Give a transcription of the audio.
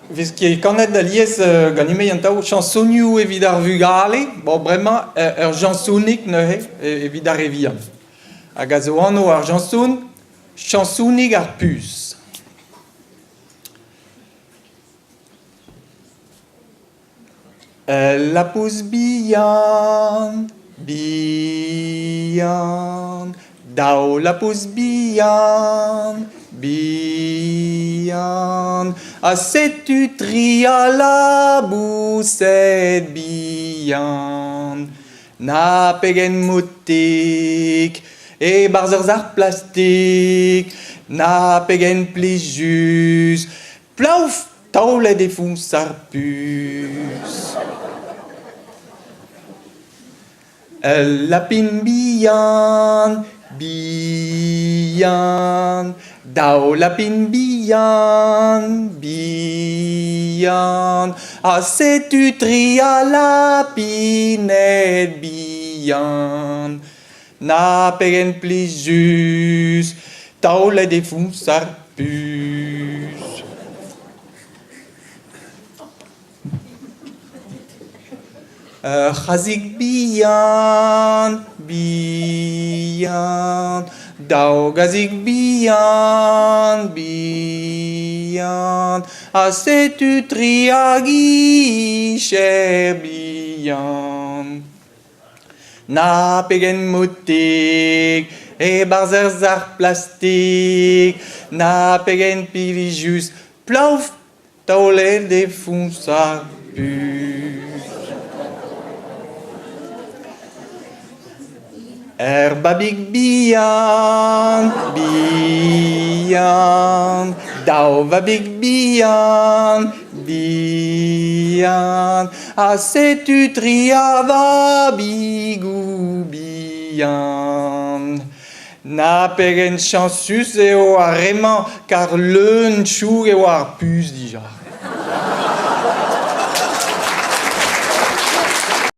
Vez ket kanet alies ganin-me atav chañsonioù evit ar vugale, bon bremañ ur chañsonig neuze evit ar re vihan. Hag a zo anv ar chañson Chañsonig ar puñs. Ul labous bihan, bihan, daou labous bihan, bihan, ha setu tri a laboused bihan. Na pegen moutik e-barzh ur sac'h plastik, na pegen plijus Plaouf! Taolet e foñs ar puñs. Ul lapin bihan, bihan, daou lapin bihan, bihan, ha setu tri a lapined bihan. Na pegen plijus, taolet e foñs ar puñs. Ur c'hazig bihan, bihan, daou gazig bihan, bihan, ha setu tri a gicher bihan. Na pegen moutik e-barzh ur sac'h plastik, na pegen plijus plaouf taolet e foñs ar puñs. Ur babig bihan, bihan, daou vabig bihan, bihan, ha setu tri a vabigoù bihan. Na pegen chañsus eo ar re-mañ kar leun-chouk eo ar puñs dija.